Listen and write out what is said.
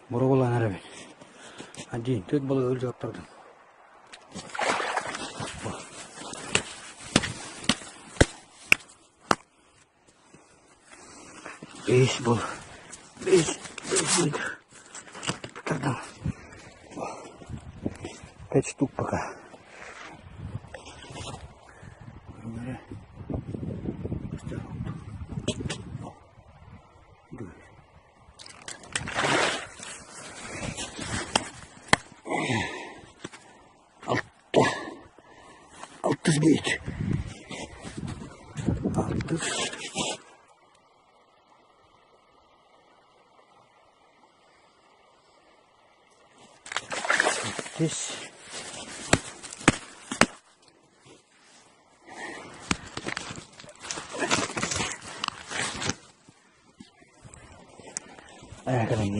Боруобалаан эрэбин. Один, төрт балыгы илдьэ Бэс был. Бэс, бэс Тардан. Пять штук пока. Алта. Алтыс бит. Алтыс. Сэттис. Ээ, кэлэн